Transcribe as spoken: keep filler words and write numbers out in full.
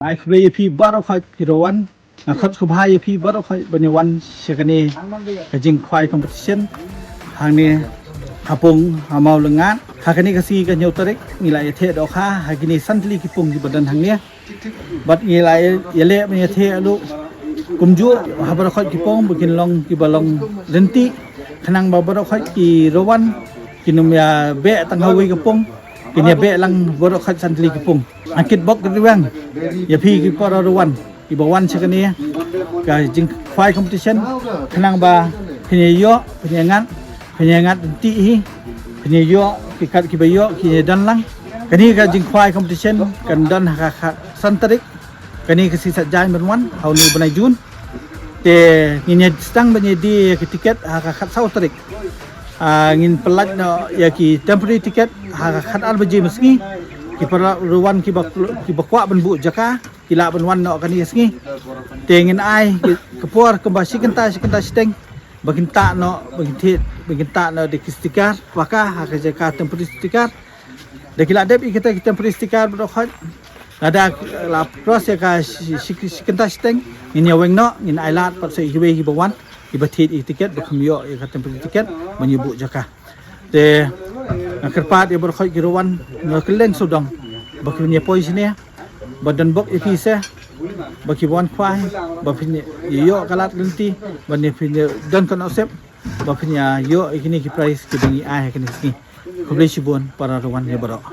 Ai khublei ïa phi baroh khoit ki ba wan. Nga khot sngewbha ïa phi baroh khoit ban ïa wan sha kane ka jingkhwai competition hangne ha pung ha Mawlyngngad. Ha kane ka sngi ka hynñiew tarik ngi la ïa theh dohkha ha kine san tylli ki pung ki ba don hangne. Bad ngi la ïa leh ban ïa theh ruh kumjuh ha baroh khoit ki pung ba kin long ki ba long lynti khnang ba baroh khoit ki ba wan kin ym ïa beh tang ha kawei ka pung, kin ïa beh lang baroh khoit san tylli ki pung. Nga kitbok kitrwiang ïa phi ki para ba wan, ki ba wan sha kane ka jingkhwai competition khnang ba phin ïa ïoh, phin ïa ngat, phin ïa ngat lynti hi, phin ïa ïoh ki kat ki ba ïoh, kin ïa don lang. Kane ka jingkhwai competition kan don ha ka khatsan tarik. Kane ka sngi Saitjaiñ ban wan ha une u bnai Jun. Te ngin ïa sdang ban ïa die ïa ki tiket ha ka khatsaw tarik. Ah, ngin pyllait noh ïa ki temporary tiket ha ka khatar baje mynsngi. Ki para ba wan ki ba, ki ba kwah ban buh jaka ki lah ban wan noh kane ka sngi. Te ngin ai ki, ka por kumba shi kynta, shi kynta shiteng ba kin tah noh, ba kin thied, ba kin tah noh da ki sticker paka ha ka jaka temporary sticker. Da ki la dep ïa kita ki temporary sticker baroh khoit, lada la cross ïa ka shi, shi, shi kynta shiteng ngin ïa weng noh, ngin ai lad pat sa ïa kiwei ki ba wan, ki ba thied ïa ki tiket ba kim ïoh ïa ka temporary tiket ban ïa buh jaka. Te nga kyrpad ïa baroh khoit ki ba wan na kylleng sawdong ba kin ïa poi shane, ba don bok ïa phi se, ba ki ba wan khwai, ba phin ïa ïoh ka lad lynti, ba ne phin ïa don ka nusip, ba phin ïa ïoh ïa kine ki prize ki ba ngi ai ha kine ki sngi. Khublei shibun para ba wan ïa baroh.